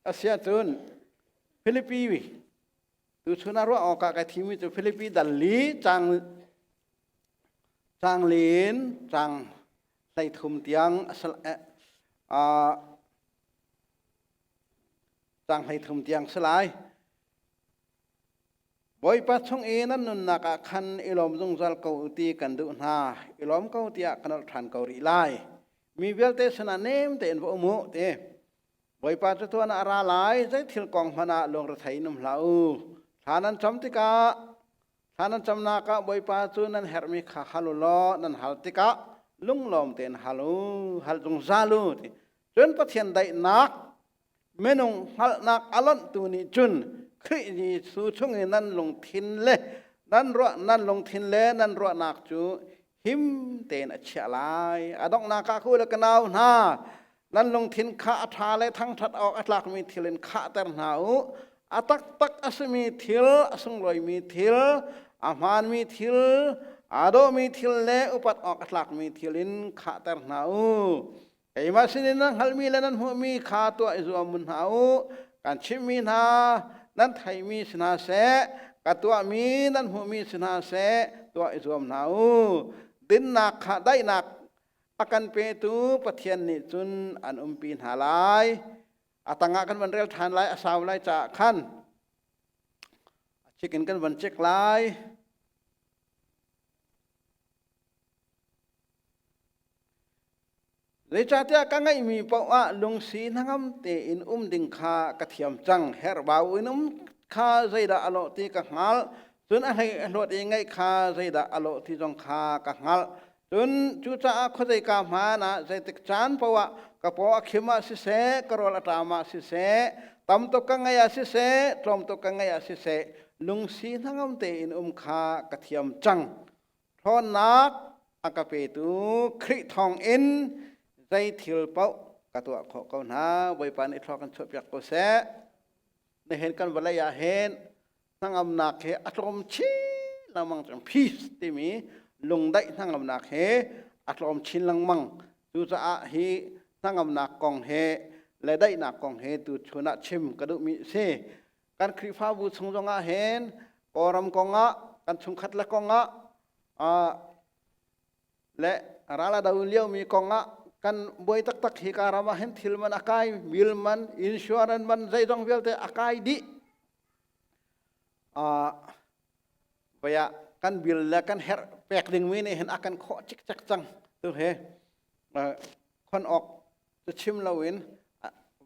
Asiahcun Filipi tuchun ah ruah awkah kai thimmi cu Filipi dal li cang cang lin cang 13 tiang cang 13 tiang si lai. Bawipa chung i nan nunnak ah khan i lawm zungzal ko u ti kan duh hna. I lawm ko tiah ka nolh ṭhan ko rih lai. Mi vialte sinah nem tein va um u ti. Bawipa cu tuan ah a ra lai, zei thil kong hmanh ah lungrethei in um hlah u. Thla nan cam tikah, thla nan camnak ah Bawipa cu nan herhmi kha hal u law nan hal tikah lunglawm tein hal u, hal zungzal u ti. Cun Pathian daihnak minung hngalhnak a lonhtu nih cun Khrih Jesuh chung i nan lungthin le nan ruah nan lungthin le nan ruahnak cu him tein a chiah lai. A donghnak ah ka u le ka nau hna, nan lungthin kha a ṭha le thangṭhat awk a tlakmi thil in khahter hna u. A taktak a simi thil, a sunglawimi thil, a hmaanmi thil, aa dawhmi thil le upat awk a tlakmi thil in khahter hna u. Keimah sinin nan hngalhmi le nan hmuhmi kha tuah i zuam hna u. Kan chimhmi hna nan theihmi si hna seh, ka tuahmi nan hmuhmi si hna seh, tuah i zuam hna u. Dinnak kha daihnak a kan petu Pathian nih cun an umpi hna lai. A tangah kan van rel ṭhan lai, a sau lai caah khan a chik in kan van cek lai. Zeicahtiah ka ngeihmi paoh ah lungsi hnangam tein um ding kha ka thiam cang. Herhbau in um kha zeidah a lawh ti ka hngalh. Cun a hlei a hluat i ngeih kha zeidah a lawh ti zong kha ka hngalh. Cun cucaah khuazeika hmaan ah zeitik caan paoh ah ka paw a khim ah siseh, ka rawl a ṭam ah siseh, tam tuk ka ngeih ah siseh, tlawm tuk ka ngeih ah siseh, lungsi hnangam tein um kha ka thiam cang. Ṭhawnnak a ka petu Khrih thawngin zei thil paoh ka tuah khawh ko hna. Bawipa nih thlua kan chuahpiak ko seh. Nihin kan vawlei ah hin hnangamnak he a tlawm chin lengmang cang. Peace timi lungdaih hnangamnak he a tlawm chin lengmang. Cucaah hi hnangamnak kong he le daihnak kong he tuchun ah chim ka duhmi a si. Kan Khrihfabu chung zongah hin Kawlram kongah kan chungkhat le kongah le ral a do liomi kongah kan buai taktak hi ka ram ah hin thil man a kai mil man insurance man zeizong vialte a kai dih vaya kan bil le kan herh pek dingmi nih hin a kan khawh cikcek cang tu he khon awk cu chim loin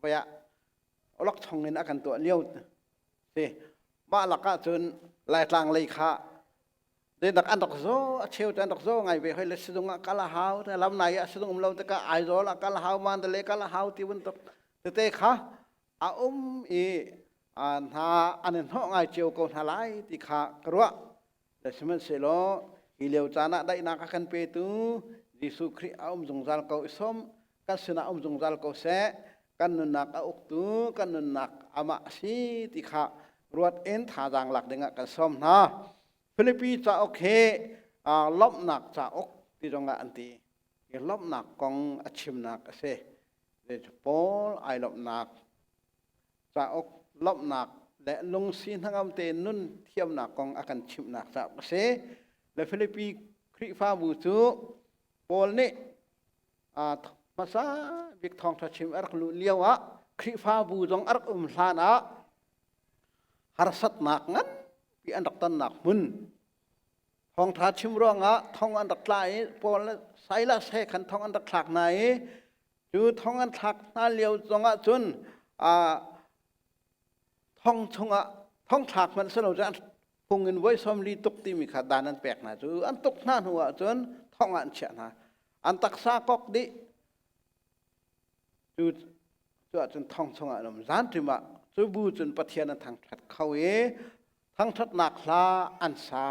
vaya olok chong in a kan tuah lio si mah lakah cun Laitlang lei kha dak an rak zo a cheu te an rak zo ngai ve hoi le sizung ah kal a hau te lam nai ah sizung um lo tikah Aizawl ah kal a hau Mandalay kal a hau ti bantuk tete kha a um i hna an i hnawh ngai cio ko hna lai ti kha ka ruah le sihmanhsehlaw hi lio caan ah daihnak a kan petu Jesuh Khrih a um zungzal ko i som kan sinah um zungzal ko seh kan nunnak a uktu kan nunnak amah a si ti kha ruat in thazaang lak dingah kan sawm hna Filipi cauk hi lawmhnak cauk ti zongah an ti hi lawmhnak kong a chimnak a si Paul ai lawmhnak cauk lawmhnak le lungsi hnangam te nun thiamnak kong a kan chimhnak cauk a si le Filipi Khrihfabu cu Paul nih hmasa bik thawngṭha chim a rak luh lio ah Khrihfabu zong a rak um hlan ah harsatnak nganpi an rak tonnak hmun thawngṭha chim ruangah thong an rak tla i Paul le Silas he khan thong an rak thlak hna i cu thong an thlak hna lio zongah cun thong chungah thong thlak hmanh si lo cu an phung in voi 40 tuk timi kha dan an pek hna cu an tuk hna hnu ah cun thong ah an chiah hna an taksa kok dih cu cu ahcun thong chungah an um zanṭim ah cu bu cun Pathian an thangṭhat kho i thangṭhatnak hla an sa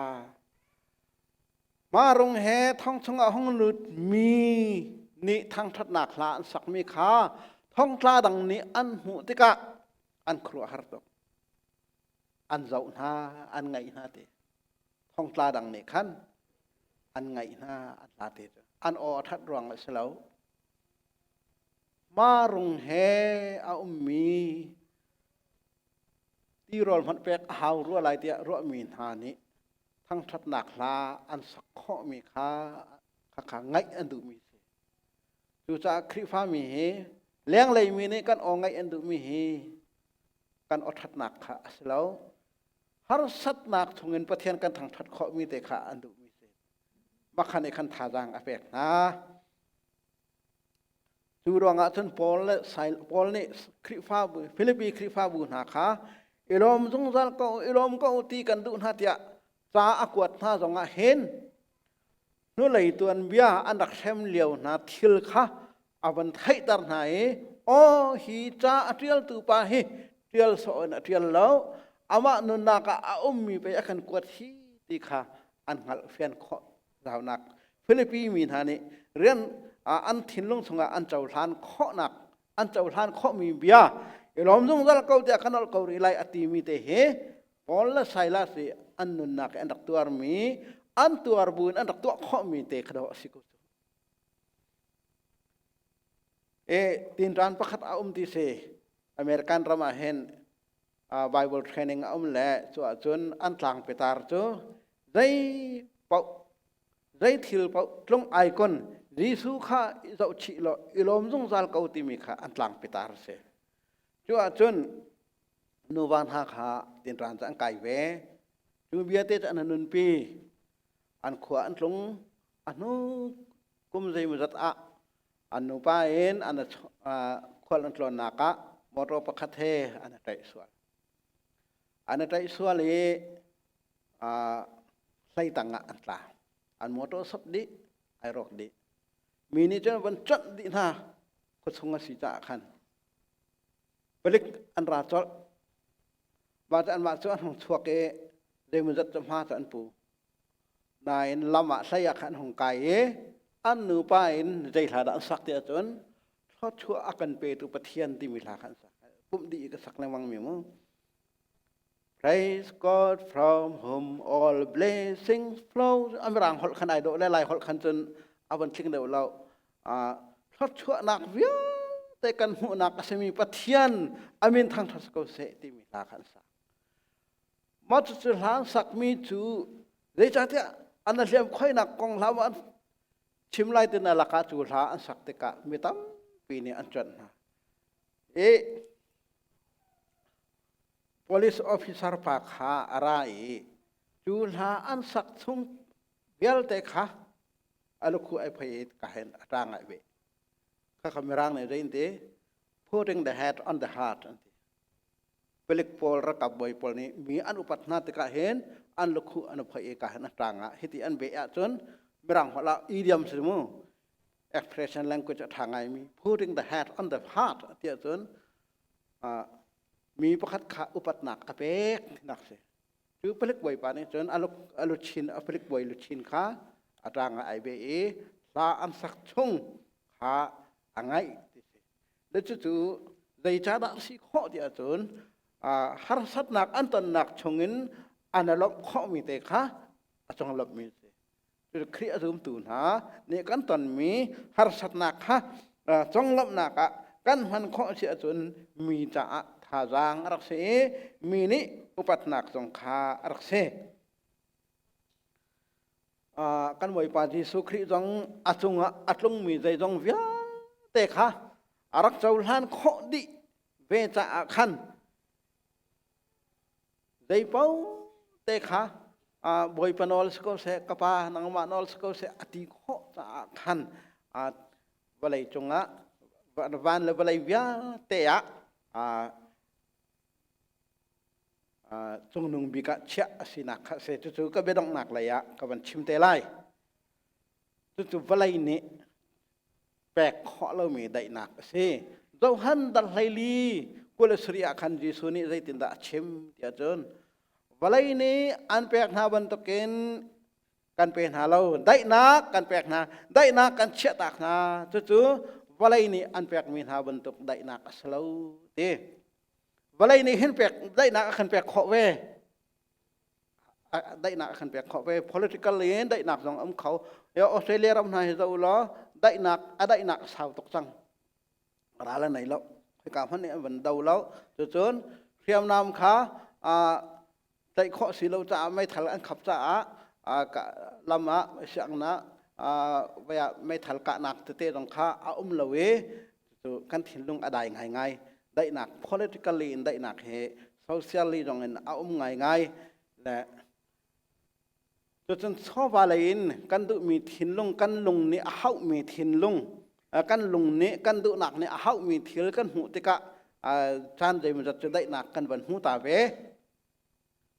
Marung he thong chungah hung lut mi nih thangṭhatnak hla an sakmi kha thongtla dang nih an hmuh tikah an khuaruahhar tuk an zoh hna an ngaih hna ti thongtla dang nih khan an ngaih hna an hla te cu an aw a ṭhat ruang a si lo marung he a ummi. Tirawl hmanh pek a hau rua lai tiah ruahmi hna nih thangṭhatnak hla an sak khawhmi kha khakha ngaih an duhmi a si. Cucaah Khrihfami hi lenglei mi nih kan aw ngaih an duhmi hi kan aw ṭhatnak kha a si lo. Harsatnak chungin Pathian kan thangṭhat khawhmi te kha an duhmi a si. Makhan i khan thazaang a pek hna. Cu ruangah cun Paul le Paul nih Khrihfabu Filipi Khrihfabu hna kha i lawm zungzal ko i lawm ko ti kan duh hna tiah ca a kuat hna zongah hin hnulei tuanbia an rak hrem lio hna thil kha a van theihter hna i aw hi ca a ṭialtu pa hi ṭial sawh in a ṭial lo amah nunnak ah a ummi pei a kan kuat hi ti kha an hngalh fian khawh zaunak Filipi mi hna nih rian an thinlung chungah an cohlan khawhnak an cohlan khawhmi bia i lawm zungzal ko tiah kan olh ko rih lai a timi te hi Paul le Silas i an nunnak i an rak tuarmi an tuar bu in an rak tuah khawhmi te kha a si ko cu. E tinṭan pakhat a um ti si American ram ah hin Bible training a um le cu ahcun an tlang petar cu zei paoh zei thil paoh tlung ai kon Jesuh kha i zohchih law i lawm zungzal ko timi kha an tlang petar a si. Cu ahcun nuva hna kha tinṭan cu an kai ve. Cu bia te cu an nunpi. An khua an tlung. A hnu kum zeimawzat ah an nupa in an khual an tlawnnak ah motor pakhat he an i ṭaih sual. An i ṭaih sual i hlei tang ah an tla. An motor sop dih, ai rawk dih. Mi nih cun van conh dih hna khuachung a si caah khan. Palik an ra colh. Mah cu anmah cu an hung chuak i zeimawzat cu hma cu an pu. Nain lam ah hlei ah khan an hung kai i an nupa in zei hla dah an sak ti ahcun thluachuah a kan petu Pathian timi hla kha an sak. Pumh dih i ka sak lengmang mi mu. Praise God from whom all blessings flow. A mirang holh khan ai dawh le lai holh khan cun a van tling deuh lo. Thluachuahnak vialte kan hmuhnak a simi Pathian a min thangṭhat ko seh timi hla kha an sak. Mah cucu hla an sakmi cu zeicahtiah an hliam khoinak kong hla an chim lai ti na lakah cu hla an sak tikah mi tampi nih an cuanh hna. I Police officer pa kha a ra i cu hla an sak chung vialte kha a lukhu ai phei i ka hen a ṭa ngai ve. Khakha Mirang nih zei an ti? Putting the head on the heart an ti. Palik pawl ralkap bawi pawl nih mi an upat hna tikah hin an lukhu an phei i ka hen a ṭang ah hiti an beh ahcun Mirang holh ah idiom si mu expression language a ṭha ngaimi putting the head on the heart ti ahcun mi pakhat kha upatnak a pek tinak si. Cu palik bawipa nih cun a luchin a palik bawi luchin kha a ṭang ah ai beh i hla an sak chung kha a ngaih ti si. Le cucu zeicahdah a si khawh ti ahcun harsatnak an tonnak chungin an i lawmh khawhmi te kha a conglawmhmi a si. Khrih a zumtu hna nih kan tonmi harsatnak kha conglawmhnak ah kan hman khawh si ahcun mi caah thazaang a rak si i mi nih upatnak zong kha a rak si. Kan Bawipa Jesuh Khrih zong a cungah a tlungmi zeizong vialte kha a rak cohlan khawh dih ve caah khan Zeipaoh te kha Bawipa nawl si ko seh, ka pa nangmah nawl si ko seh a ti khawh caah khan vawlei cungah van le vawlei vialte ah cungnung bik ah chiah a sinak kha a si. Cucu ka biadonghnak lei ah ka van chim te lai. Cucu vawlei nih pek khawh lomi daihnak a si. Johan dal 14 27 ah khan Jesuh nih zeitindah a chim tiah cun vawlei nih an pek hna bantukin kan pe hna lo daihnak kan pek hna daihnak kan chiahtak hna cucu vawlei nih an pekmi hna bantuk daihnak a si lo ti vawlei nih hin pek daihnak a kan pek khawh ve daihnak a kan pek khawh ve political in daihnak zong um kho Australia ram hna hi zoh law daihnak a daihnak a sau tuk cang ral a nei lo hika hmanh nih an van do lo cucun hriamnam kha Tlaih khawh si lo caah meithal an khap caah lam ah sianginn ah vei ah meithal kahnak tete zong kha a um lo i cu kan thinlung a dai ngaingai. Daihnak politically in daihnak hi socially zong in a um ngaingai le cucun chawva lei in kan duhmi thinlung kan lung nih a hauhmi thinlung kan lung nih kan duhnak nih a hauhmi thil kan hmuh tikah caan zeimawzat cu daihnak kan van hmu ta ve.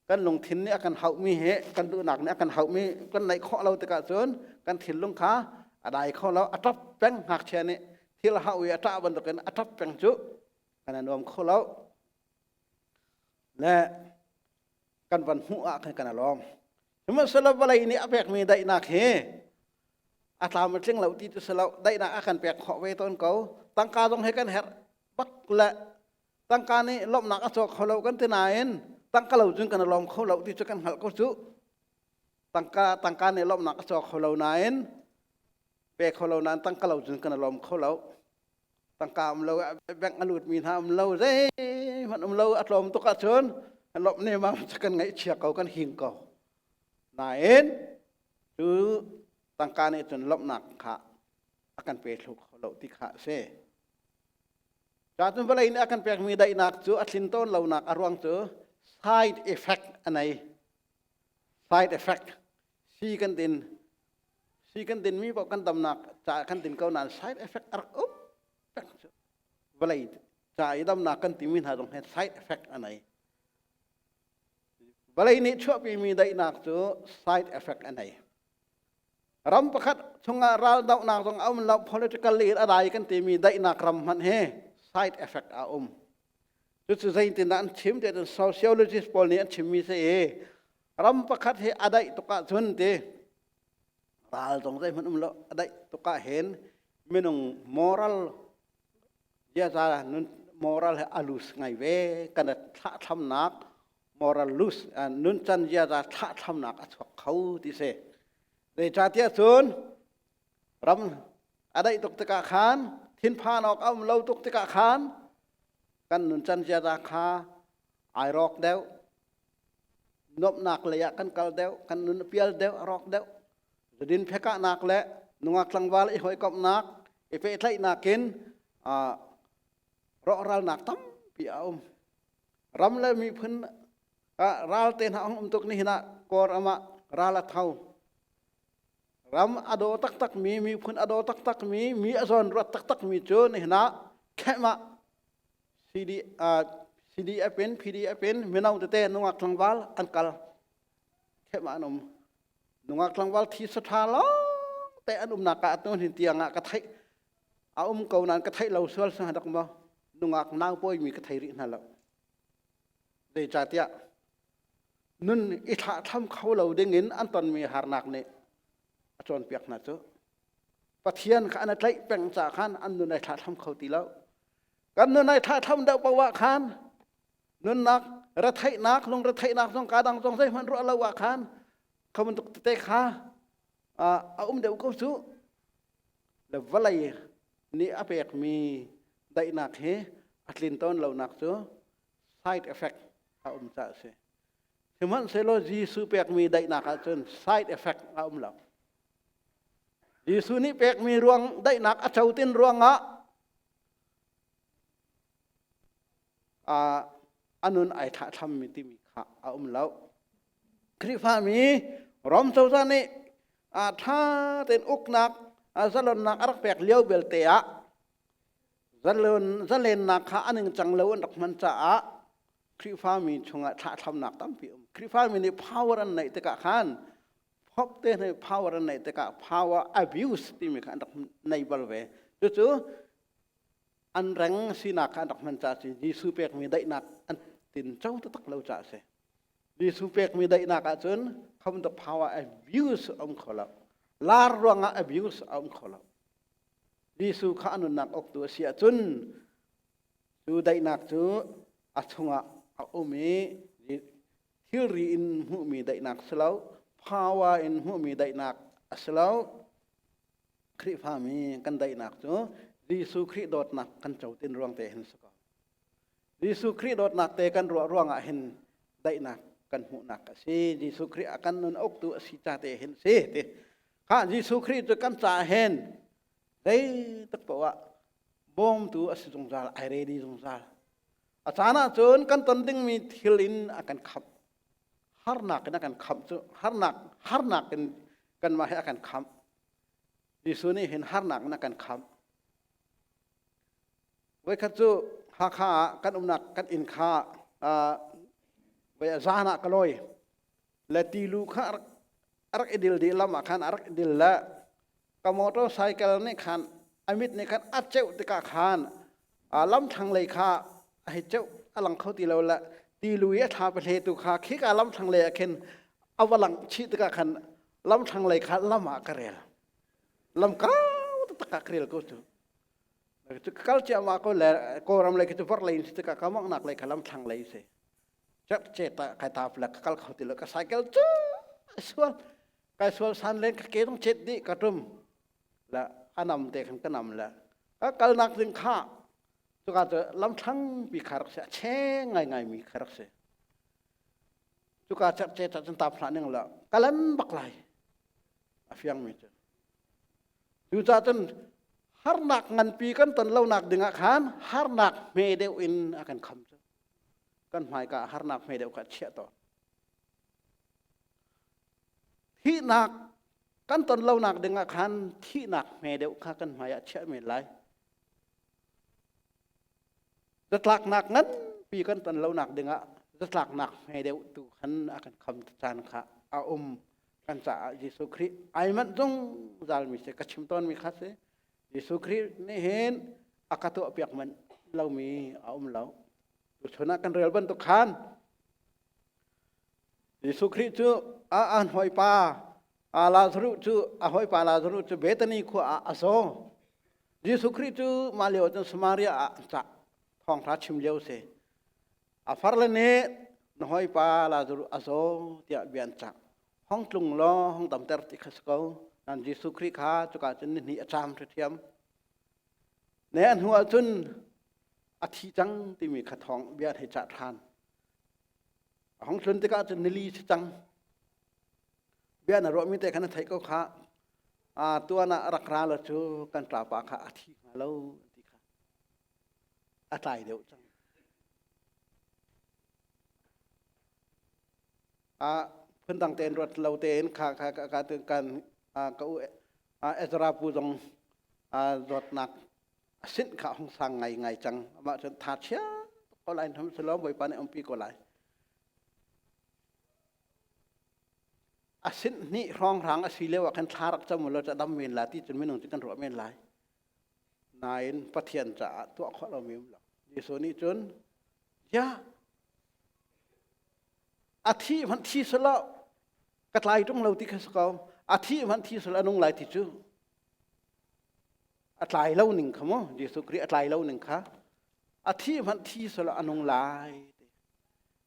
Kan lungthin nih a kan hauhmi he kan duhnak nih a kan hauhmi kan neih khawh lo tikah cun kan thinlung kha a dai kho lo, a ṭap peng. Ngakchia nih thil a hauh i a ṭah bantukin a ṭap peng cu kan i nuam kho lo le kan van hmuh ah khan kan i lawm. Sihmanhsehlaw vawlei nih a pekmi daihnak hi a tlam a tling lo ti cu si lo, daihnak a kan pek khawh ve tawn ko. Tangka zong he kan herh bak le tangka nih lawmhnak a cawk kho lo kan ti nain tangka lo cun kan i lawm kho lo ti cu kan hngalh ko cu. Tangka tangka nih lawmhnak a cawk kho lo nain, pe kho lo nain, tangka lo cun kan i lawm kho lo. Tangka um lo, bank a lut mi hna um lo, zeihmanh um lo, a tlawm tuk ahcun lawmh ne ma cu kan ngaihchia ko, kan hing ko. Nain cu tangka nih cun lawmhnak kha a kan pe thlu kho lo ti kha a si. Cun vawlei nih a kan pekmi daihnak cu a tlin tawn lonak a ruang cu side effect a nei. Side effect. Si kan din. Si kan dinmi paoh kan damnak ca kan din ko nain side effect a rak um peng cu. Vawlei ca i damnak kan timi hna zong hi side effect a nei. Vawlei nih chuahpimi daihnak cu side effect a nei. Ram pakhat chungah raldohnak zong a um lo, politically a dai kan timi daihnak ram hmanh hi side effect a um. Cucu zeitindah an chim ti ahcun sociologist pawl nih an chimmi si i ram pakhat hi a daih tuk ahcun ti ral zong zeihmanh um lo, a daih tuk ah hin minung moral ziaza nun moral he a loose ngai ve. Kan thlahthlamnak moral loose, nuncan ziaza thlahthlamnak a chuak kho ti si. Zeicahtiah cun ram a daih tuk tikah khan, thinphan awk a um lo tuk tikah khan kan nuncan ziaza kha ai rawk deuh, nuamhnak lei ah kan kal deuh, kan nun a pial deuh, a rawk deuh. Zudin phekahnak le nungak tlangval i hawikomhnak i pehtlaihnak in rawhralnak tampi a um. Ram le miphun ral te hna um tuk nihin ah Kawlram ah ral a tho. Ram a daw taktak mi, miphun a daw taktak mi, mi a zawn ruat taktak mi cu nihin ah khem ah CD, CDF in PDF in mino tete nungak tlangval an kal khem ah an um. Nungak tlangval thi satha lawng te an umnak ah atu hin tiang ah ka theih a um ko nain ka theih lo sual sa dak maw nungak nau pawi mi ka thei rih hna lo. Zeicahtiah nun i thlahthlam kho lo dingin an tonmi harnak nih a cawnpiak hna cu Pathian kha an i tlaih peng caah khan an nun ai thlahthlam kho ti lo. Kan nun ai thlahthlam deuh paoh ah khan nunnak retheihnak, lungretheihnak zong ka dang zong zeihmanh ruah lo ah khan kha bantuk tete kha a um deuh ko cu. Le vawlei nih a pekmi daihnak hi a tlin tawn lonak cu side effect a um caah a si. Sihmanhsehlaw Jesuh pekmi daihnak ahcun side effect a um lo. Jesuh nih pekmi ruang daihnak a cotin ruangah a nun ai thlahthlammi timi kha a um lo. Khrihfami Rom cozah nih ṭha tein uknak zalonnak a rak pek lio belte ah zalennak kha a ningcang lo an rak hman caah Khrihfami chungah thlahthlamnak tampi um. Khrihfami nih power an neih tikah khan Pope te nih power an neih tikah power abuse timi kha an rak nei bal ve. Cucu an reng sinak kha an rak hman caah si. Jesuh pekmi daihnak an tin co taktak lo caah si. Jesuh pekmi daihnak ahcun come the power abuse a um kho lo. Lar ruangah abuse a um kho lo. Jesuh kha a nunnak uktu a si ahcun cu daihnak cu a chungah a um i thilri in hmuhmi daihnak si lo, power in hmuhmi daihnak a si lo. Khrihfami kan daihnak cu Jesuh Khrih dawtnak kan co tin ruang te hin si ko. Jesuh Khrih dawtnak te kan ruah ruangah hin. Daihnak kan hmuhnak a si. Jesuh Khrih a kan nun uktu a si ca te hin si ti. Kha Jesuh Khrih cu kan caah hin zeitik paoh ah bawmtu a si zungzal, ai ready zungzal. A caan ahcun kan ton dingmi thil in a kan khamh. Harnak in a kan khamh cu harnak harnak in kanmah hi a kan khamh. Jesuh nih hin harnak in a kan khamh. Voikhat cu Hakha ah kan umnak kan inn kha voi zan ah ka lawi. Le tilu kha a rak i dil dih lam ah khan a rak i dil le ka motorcycle nih khan a mit nih khan a ceuh tikah khan lam thlanglei kha a hei ceuh a lang kho ti lo le tilu i a thla pahle tu kha khika lam thlanglei ah khin a va langh chih tikah khan lam thlanglei kha lam ah ka rel. Lam kau taktak ah ka rel ko cu. Cu kal ciahmah ko le Kawlram lei khi cu vorh lei in si tikah ka mawngnak lei kha lam thlang lei si. Cep ta kai ta le ka kal kho ti lo ka cycle cu sual kai sual san len ka ke dong chet dih ka tum la anam te khan ka nam la ka kalnak ding kha cuka cu lam thlang pi kha rak si a cheng ngai ngai mi kha rak si cuka cep ce ta cun ta phlah ning la kalan bak lai a fiang mi cu Cucaah cun harnak nganpi kan ton lonak dingah khan harnak hme deuh in a kan kham cu. Kan hmaika ah harnak hme deuh kha a chiah tawn. Thihnak kan ton lonak dingah khan thihnak hme deuh kha kan hmai ah chiah men lai. Zatlaknak nganpi kan ton lonak dingah zatlaknak hme deuh tu khan a kan kham caan kha a um. Kan caah Jesuh Khrih ai manh zungzal mi si ka chim tawnmi kha si. Jesuh Khrih nih hin a ka tuahpiak manh lomi a um lo. Tuchun ah kan rel bantuk khan Jesuh Khrih cu a an hawipa Lazarus cu a hawipa Lazarus cu Bethany khua ah a zaw. Jesuh Khrih cu mah lio cun Samaria ah an cah. Thawngṭha chim lio si. A farle nih na hawipa Lazarus a zaw tiah bia an cah. Hong tlung law hong damter ti kha si ko. Nan Jesuh Khrih kha cuka cun nihnih a caam ṭhiam. Ne a hnu ahcun a thi cang timi kha thawng bia an hei cah ṭhan. A hong tlun tikah cun nili si cang. Bia na ruahmi te kha na theih ko kha. Tuan ah rak ra la cu kan ṭapa kha a thi hnga lo ti kha a tlai deuh cang. Phundang tein ruat lo tein kha kha ka kan ka u Ezra pu zong zawtnak a sinh kha hung sang ngai ngai cang. Amah cun tha chia ko lai hum silo Bawipa nih umpi ko lai. A sinh hnih hrawnghrang a si lio ah khan thla rak cam u law ca dam men la ti cun minung cu kan ruah men lai. Nain Pathian caah tuah khawh lomi um lo. Jesuh nih cun ya a thi hmanh thi selaw ka tlai ṭung lo ti kha si ko. A thi hmanh thi selaw a nung lai ti cu a tlai lo ning kha mu Jesuh Khrih a tlai lo ning kha a thi hmanh thi selaw a nung lai ti.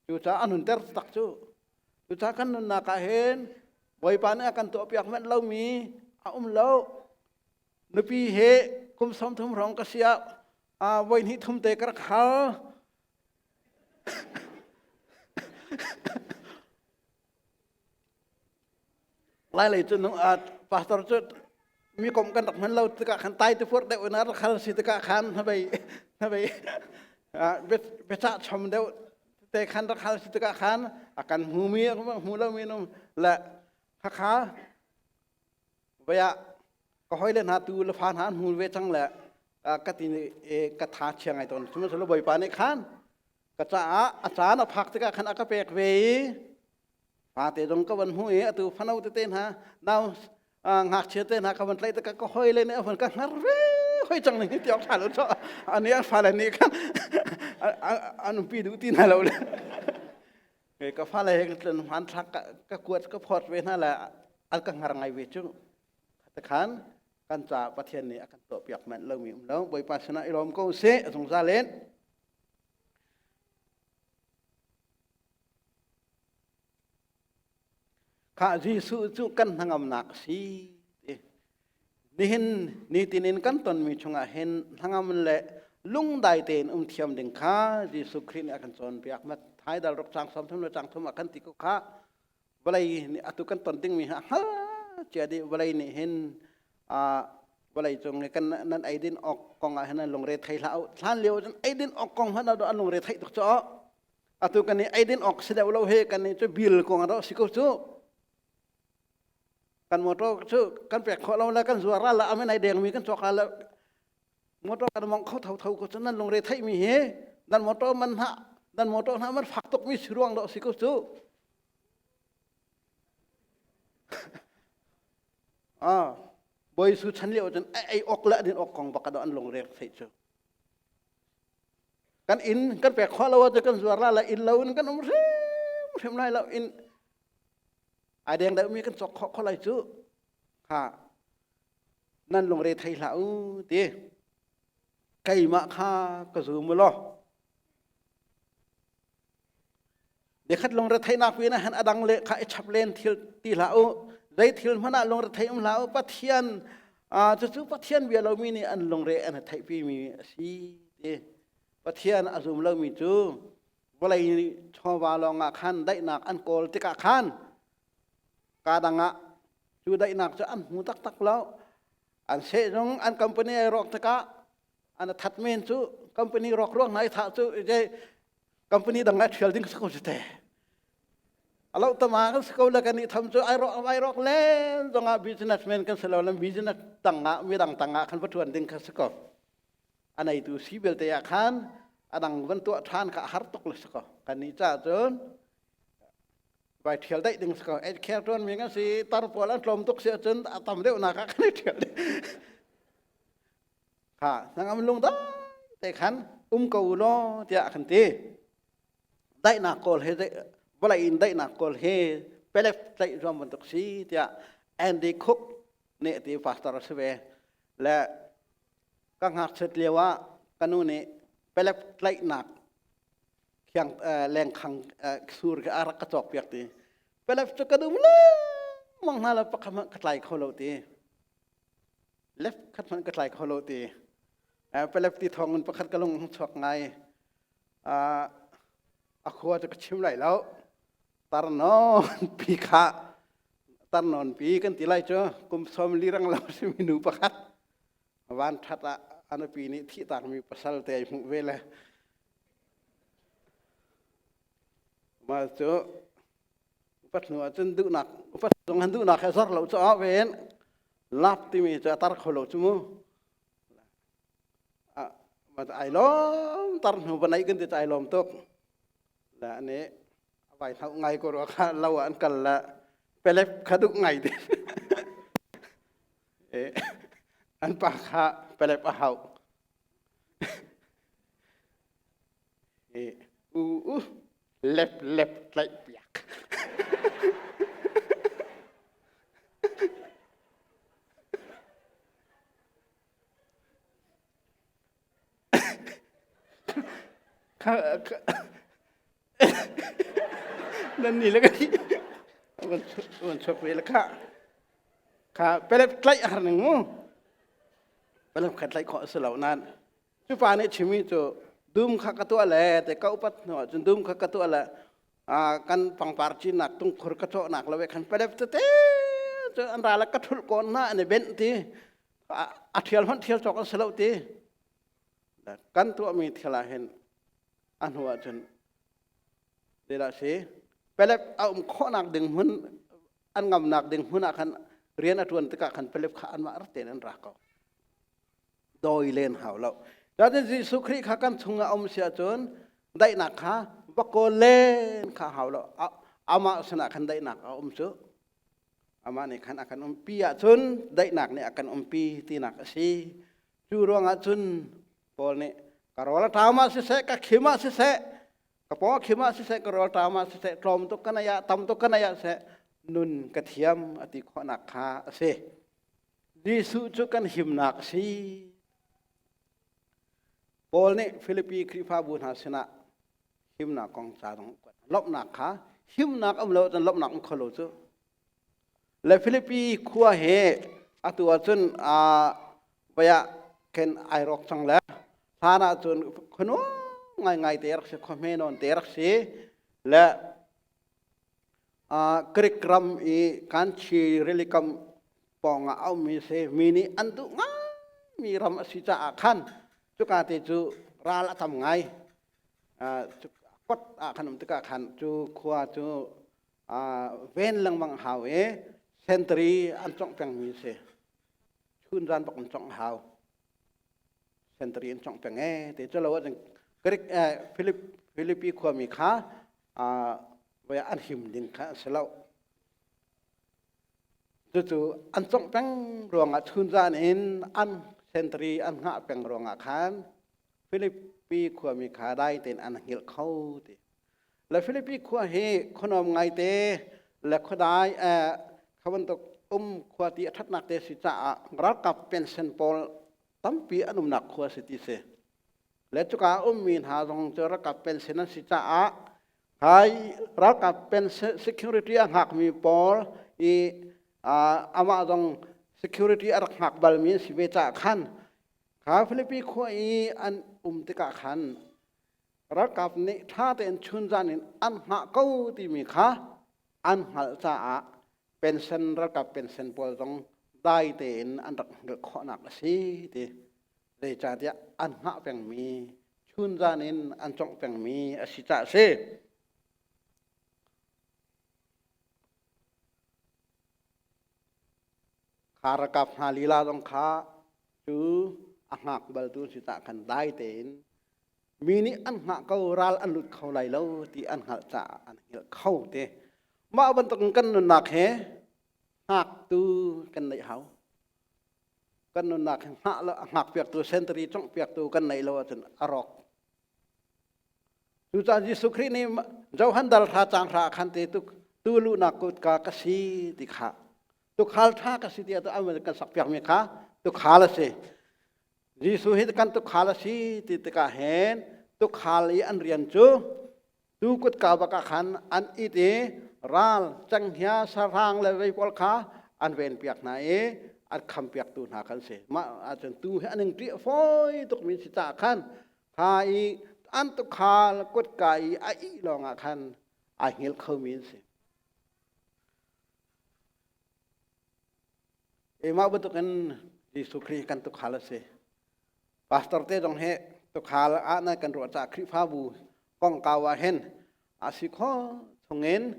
Cucaah a nunter tak cu. Cucaah kan nunnak ah hin Bawipa nih a kan tuahpiak manh lomi a um lo. Nupi he kum 30 hrawng ka si ah voi hnih thum te ka rak hal. Lailei cu pastor cu mi kom kan rak hman lo tikah khan tai te fuar deuh in a rak hal si tikah khan hnabei hnabei biacah chom deuh te khan rak hal si tikah khan a kan hmu mi hmu lo mi num le khakha vaya ka hoi le hna tu le fa hna an hmu ve cang le ka ti ka tha chia ngai tawn sihmanhsehlaw Bawipa nih khan ka caah a caan a phak tikah khan a ka pek ve i Fate zong ka van hmu i atu fano tete hna nau ngakchia te hna ka van tlaih tikah ka hoi le nih a van ka hngar ve hoi cang ning ti awk ṭha lo cho ani an fale nih khan an umpi duh ti hna lo le ka fale he kan hmanthlak ka kuat ka phawt ve hna le an ka hngar ngai ve cu khan kan ca Pathian nih a kan tuahpiak manh lomi um lo Bawipa sinah i lawm ko sih zungzal in Khah Jesuh cu kan hnangamnak a si. Nihin nitin in kan tonmi chungah hin hnangam le Lungdai tein um thiam ding kha Jesuh Khrih nih a kan cawnpiak. Matthai dal ruk cang 30 le cang thum ah kan ti ko kha. Vawlei nih atu kan ton dingmi hi a hngal cia dih. Vawlei nih hin vawlei cung i kan nan eidin awk kong ah hin an lungre thei hlah u. Hlan lio cun eidin awk kong hmanh ah an lungre theih tuk cu. Atu kan i eidin awk si deuh lo hi kan nih cu bil kong ah si ko cu. Kan motor cu kan pek khawh lo le kan zuar la amen ai dengmi kan cawk la motor kan mong kho tho tho ko cu nan lungre theih mi hi nan motor man hna nan motor hna man fak tuk mi si ruang do si ko cu. Ah, Bawi Su chan lio cun ei awk le din awk kong bak an lungre theih cu. Kan inn kan pek khawh lo ahcun kan zuar la la inn lo in kan um hrim hrim lai lo inn ai deng deuhmi kan cawk khawh kho lai cu ha nan lungre thei hlah u ti keimah kha ka zum law Nikhat lungretheihnak pin ah hin a dang le kha i chap len thil ti hlah u. Zei thil hmanh ah lungre um hlah u. Pathian cucu Pathian bia lomi nih an lungre an theihpi mi a si ti. Pathian a zum lomi cu vawlei chawva lawngah khan daihnak an kawl tikah khan ka dang ah cu daihnak cu an hmu taktak lo. An sehzung an company ai rawk tikah an that men cu company rawk ruang hna i thah cu company dang ah thial ding si ko te alo tama kan si ko le kan i tham cu ai rawk ai rawk len zong ah businessman kan si lo le business tang ah midang tang ah khan va tuan ding kha si ko anei tu si belte ah khan adang van tuah than kha har tuk le si ko kan ni cha cun vai thial daih ding si ko ei care tuan mi kan si tar pawl an tlawm tuk si ahcun a tam deuh nak ah kan i thial Kha hnangam lungdai te khan um ko u law tiah a kan ti. Daihnak kawl he vawlei in daihnak kawl he pelep tlaih zuam bantuk si tiah Andy Cook nih ti pastor a si ve. Le ka ngakchiat lio ah ka nu nih pelep tlaihnak khiang lengkhang sur khi a rak ka cawk piak ti. Pelep cu ka dum lengmang hna lo pakhat hmanh ka tlai kho lo ti. Left khat hmanh ka tlai kho lo ti. Pelep ti thawng in pakhat ka lung chuak ngai. A khua cu ka chim lai lo. Tarnon pi kha tarnon pi kan ti lai cu kum som li rang lo simi nu pakhat van that ah anupi nih thih takmi pasal te ai hmuh ve le mah cu upat hnu ahcun duhnak upat zong han duhnak he zor lo cu ah ven lap timi cu a tar kho lo cu mu ai lawm tar hnu va naih kan ti ai lawm tuk la ne vai thau ngai ko ro kha lo an kal la pelep kha duh ngai ti an pa kha pelep a hau u u lep lep tlaih piak. Nan ni le ka van chuak ve le kha kha pelep tlaih har ning mu pelep kha tlaih khawh a si lo nan Cu pa nih chimmi cu dum kha ka tuah le te ka upat hnu ahcun dum kha ka tuah le kan pangpar cinnak tungkhur ka cawhnak lo khan pelep tete cu an ra le ka thulh kawn na an i benh ti a thial hmanh thial cawk an si lo ti kan tuahmi thil ah hin a hnu ahcun zeidah si pelep a um khawhnak ding hmun an ngamnak ding hmun ah khan rian a ṭuan tikah khan pelep kha anmah rak tein an ra ko dawi len hau lo. Cun Jesuh Khrih kha kan chungah um si ahcun daihnak kha va kawl len kha hau lo. Amah sinah khan daihnak a um cu. Amah nih khan a kan umpi ahcun daihnak nih a kan umpi tinak a si. Cu ruangah cun Paul nih ka rawl a ṭam ah siseh, ka khim ah siseh, ka paw a khim ah siseh, ka rawl ṭam ah siseh, tlawm tuk ka nei ah, tam tuk ka nei ah siseh, nun ka thiam a ti khawhnak kha a si. Jesuh cu kan himnak a si. Paul nih Filipi Khrihfabu hna sinah himnak kong ca dong lawmhnak kha himnak um lo cun lawmhnak um kho lo cu. Le Filipi khua he atu ahcun vaya khen ai rawk cang le. Hlan ahcun khuanuam ngaingai te rak si, khuahme nawn te rak si. Le Greek ram i Kanchi rilikam pawngah a ummi si. Mi nih an duh ngaimi ram a si caah khan cuka te cu ral a tam ngai. Kot ah khan um tikah khan cu khua cu ven lengmang hau i sentari an congh pengmi si. Chun zan bak an congh hau. Sentari an congh peng e te cu lo ahcun Greek Philip Philippi khuami kha voi an him ding kha a si lo. Cucu an congh peng ruangah chunzan in an sentari an hngah peng ruangah khan Philippi khuami kha dai tein an hngilh kho ti. Le Philippi khua hi khuanuam ngaite le khuadai kha bantuk um khua ti a ṭhatnak te si caah ralkap pension pawl tampi an umnak khua si ti si. Le cuka ummi hna zong cu ralkap pension an si caah hai ralkap pension security a hngakmi pawl i amah zong security a rak hngak balmi an si ve caah khan kha Philippi khua i an um tikah khan ralkap nih ṭha tein chunzan in an hngah ko timi kha an hngalh caah pension ralkap pension pawl zong dai tein an rak hngalh khawhnak a si ti. Zeicahtiah an hngah pengmi chunzan in an congh pengmi a si caah a si. Kha ralkap hna lila zong kha cu a hngak baltu si caah khan dai tein mi nih an hngah ko ral an lut kho lai lo ti an hngalh caah an hngilh kho te. Mah bantukin kan nunnak he hngaktu kan neih hau. Kan nunnak hi hngah lo hngakpiaktu sentari conghpiaktu kan neih lo ahcun a rawk. Cucaah Jesuh Khrih nih Johan dal hra cang hra khan te tu tu luhnak kutka ka si ti kha tukhal ṭha ka si tiah kan sakpiakmi kha tukhal a si. Jesuh hi kan tukhal a si ti tikah hin tukhal i an rian cu Tu kutka bak ah khan an it i ral cenghngia sahrang le vei pawl kha an venpiak hna i an khampiaktu hna kan si. Mah ahcun tu hi an in ṭih fawi tukmi si caah khan kha i an tukhal kutka i a ih lawngah khan ai hngilh khomi an si. Mah bantukin Jesuh Khrih kan tukhal a si. Pastor te zong hi tukhal ah nan kan ruah caah Khrihfabu kongkau ah hin a si kho chungin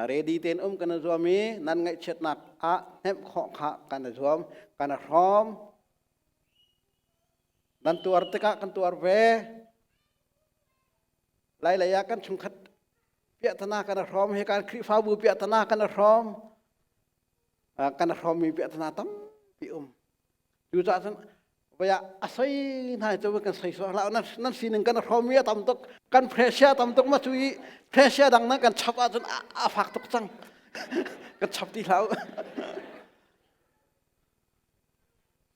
ready tein um kan i zuam i nan ngaihchiatnak ah hnemh khawh kha kan i zuam kan i hrawm. Nan tuar tikah kan tuar ve. Lailei ah kan chungkhat piahtana kan i hrawm hi kan Khrihfabu piahtana kan i hrawm. Kan i hrawmmi piahtana tampi um. Cucaah cun voi ah a soi hna cu kan soi sual hlah nan sining kan hrawm i a tam tuk kan pressure tam tuk ma cu i pressure dang nan kan chap ahcun a fak tuk cang kan chap ti hlah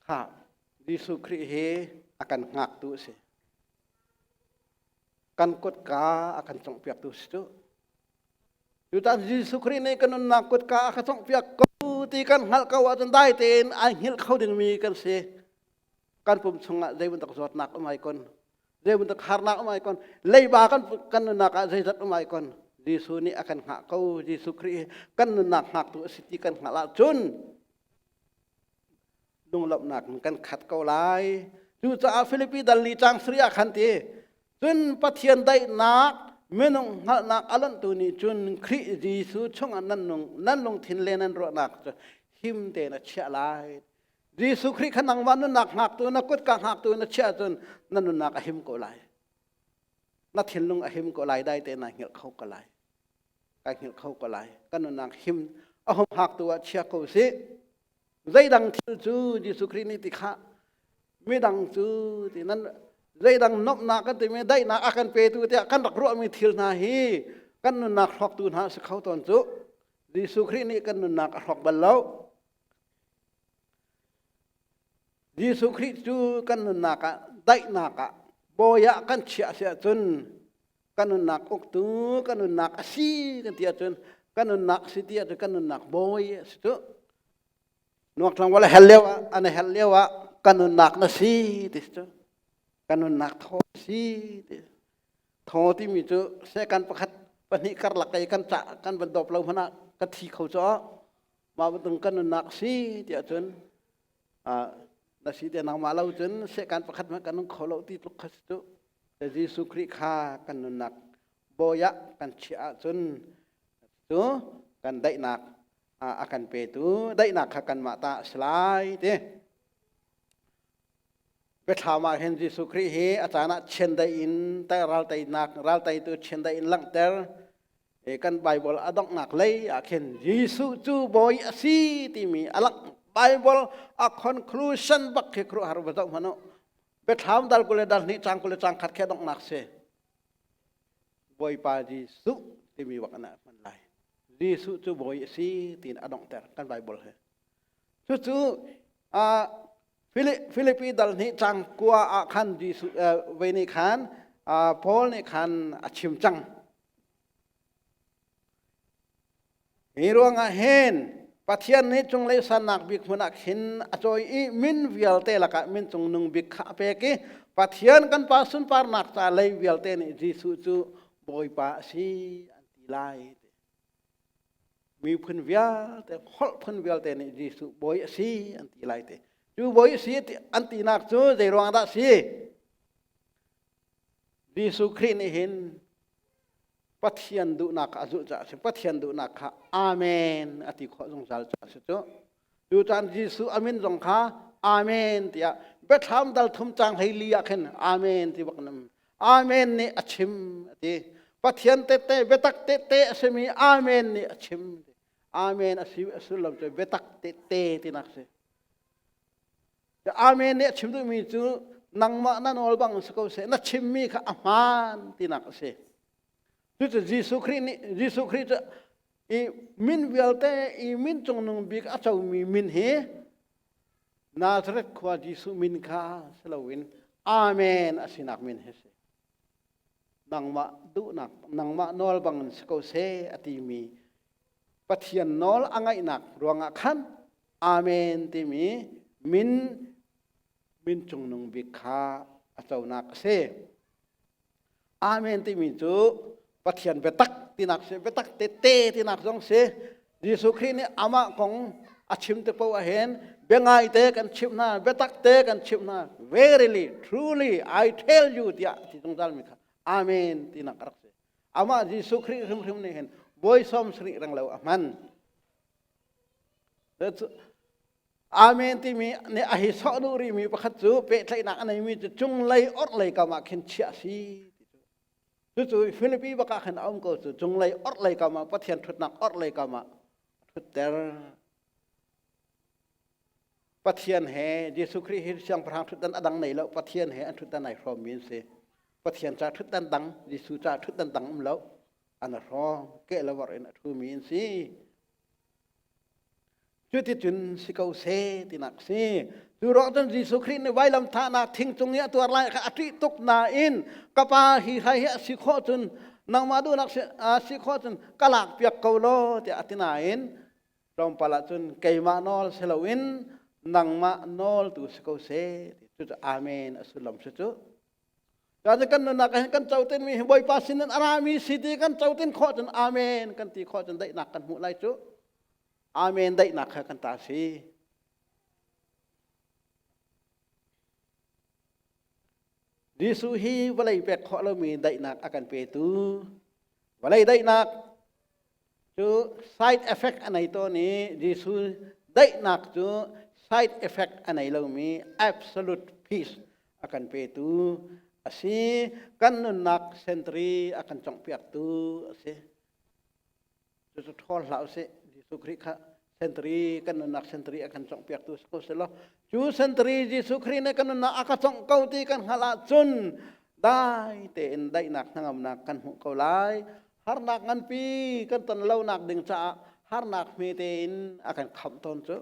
kha Jesuh Khrih hi a kan hngaktu a si kan kutka a kan conghpiaktu si cu Cutan Jesuh Khrih nih kan nunnak kutka a ka conghpiak ko ti kan hngalh ko ahcun dai tein ai hngilh kho dingmi kan si. Kan pum chungah zei bantuk zawtnak um ai kon, zei bantuk harnak um ai kon, leiba kan kan nunnak ah zeizat um ai kon, Jesuh nih a kan hngah ko. Jesuh Khrih kan nunnak hngaktu a si ti kan hngalh ahcun lunglawmhnak in kan khat ko lai. Cucaah Filipi dal li cang sari ah khan ti, cun Pathian daihnak minung hngalhnak a lonhtu nih cun Khrih Jesuh chungah nan nung nan lungthin le nan ruahnak cu him tein a chiah lai. Jesuh Khrih kha nangmah nunnak hngaktu na kutka hngaktu na chiah cun na nunnak a him ko lai. Na thinlung a him ko lai dai tein naa hngilh kho ko lai. Kai hngilh kho ko lai. Kan nunnak him a hum hngaktu ah chia ko sih. Zeidang thil cu Jesuh Khrih nih ti kha midang cu ti nan zeidang nomhnak kan timi daihnak a kan petu tiah kan rak ruahmi thil hna hi kan nunnak hrawktu hna a si kho tawn cu. Jesuh Khrih nih kan nunnak a hrawk bal lo. Jesuh Khrih cu kan nunnak ah daihnak ah bawi ah kan chiah si ahcun kan nunnak uktu kan nunnak a si kan ti ahcun kan nunnak si ti ahcun kan nunnak bawi a si cu. Nuak tlangval a hel lio ah an hel lio ah kan nunnak na si ti cu. Kan nunnak thaw si ti. Thaw timi cu second pakhat pahnih karlak i kan cah kan van dawp lo hmanh ah ka thi kho cu mah bantuk kan nunnak si tiah cun na si te nangmah lo cun second pakhat hmanh kan nung kho lo ti tluk kha si cu. Jesuh Khrih kha kan nunnak bawi ah kan chiah ahcun cu kan daihnak a kan petu daihnak kha kanmah ta a si lai ti. Biathlam ah hin Jesuh Khrih hi a caan ah chiandeih in ralteinak ralteitu chiandeih in langhter kan Bible a donghnak lei ah khin Jesuh cu bawi a si timi a langh Bible a conclusion bak khi khuaruahhar va zoh hmanh u. Biathlam dal 20 le dal hnih cang 20 le cang khat khi a donghnak si. Bawipa Jesuh timi bak an hman lai. Jesuh cu bawi a si tiin a donghter kan Bible hi. Cucu Filipi dal hnih cang kua ah khan Jesuh ve nih khan Paul nih khan a chim cang. Hi ruangah hin Pathian nih cunglei sannak bik hmun ah khin a cawi i min vialte lakah min cungnung bik kha a pek i Pathian kan Pa sunparnak ca lei vialte nih Jesuh cu Bawipa a si an ti lai. Miphun vialte, holh phun vialte nih Jesuh bawi a si an ti lai te. Cu bawi a si an tinak cu zei ruang dah si? Jesuh Khrih nih hin Pathian duhnak kha a zulh caah a si. Pathian duhnak kha Amen a ti khawh zungzal caah a si cu. Cu caan Jesuh a min zong kha Amen tiah biathlam dal thum cang 14 ah khin Amen ti bak nam Amen nih a chim a ti. Pathian tette biatak tette a simi Amen nih a chim. Amen a si a sullam cu biatak tette tinak si. Amen nih a chim duhmi cu nangmah na nawl bang si ko seh na chimmi kha a hmaan tinak a si. Cucu Jesuh Khrih nih Jesuh Khrih cu i min vialte i min cungnung bik a comi min hi Nazareth khua Jesuh min kha si loin Amen a sinak min hi si. Nangmah duhnak, nangmah nawl bangin si ko seh a timi Pathian nawl a ngaihnak ruangah khan Amen timi min min cungnung bik kha a conak a si. Amen timi cu Pathian biatak tinak si, biatak tete tinak zong si. Jesuh Khrih nih amah kong a chim te paoh ahhin biangai te kan chimh hna, biatak te kan chimh hna. Verily, truly, I tell you tiah a ti zungzal mi kha Amen tinak a rak si. Amah Jesuh Khrih hrimhrim nih hin bawi 70 reng lo a hman. Amen timi nih a hi sawh duh rihmi pakhat cu pehtlaihnak a neimi cu cunglei orhlei kam ah khin chiah a si. Cucu Filipi bak ah khin a um ko cu cunglei orhlei kam ah Pathian ṭhutnak orhlei kam ah a ṭhutter. Pathian he Jesuh Khrih hi siangpahrang ṭhutdan a dang nei lo Pathian he an ṭhutdan ai hrawmmi an si. Pathian ca ṭhutdan dang Jesuh ca ṭhutdan dang um lo an a hrawm keh le vorh in a ṭhumi an si. Cuticun si ko seh tinak si. Cu ruang cun Jesuh Khrih nih vailam thahnak thing cung i a tuar lai kha a ṭih tuk nain ka pa hi hrai hi a si khawh cun nangmah duhnak a si khawh cun ka lak piak ko law tiah a ti nain tlawmpal ah cun keimah nawl si loin nangmah nawl tu si ko seh cucu amen a sullam si cu. Kan kan nunnak ah hin kan cotin mi hi Bawipa sin in a rami si ti kan cotin khawh cun amen kan ti khawh cun daihnak kan hmuh lai cu. Amen daihnak kha kan ta si. Jesuh hi vawlei pek khawh lomi daihnak a kan petu vawlei daihnak cu side effect a nei tawn i Jesuh daihnak cu side effect a nei lomi absolute peace a kan petu a si. Kan nunnak sentari a kan conghpiaktu a si. Cucu ṭhawl hlah usih. Jesuh Khrih kha sentari kan nunnak sentari a kan conghpiaktu si ko selaw cu sentari Jesuh Khrih nih kan nunnak a ka congh ko ti kan hngalh ahcun dai tein daihnak hnangamnak kan hmuh ko lai. Harnak nganpi kan ton lonak ding caah harnak hme tein a kan khamh tawn cu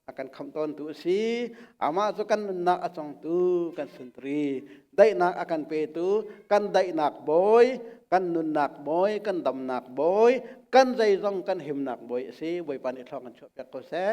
a kan khamh tawntu a si. Amah cu kan nunnak a congtu kan sentari, daihnak a kan petu, kan daihnak bawi, kan nunnak bawi, kan damnak bawi, kan zeizong kan himnak bawi a si. Bawipa nih thluak kan chuahpiak ko seh.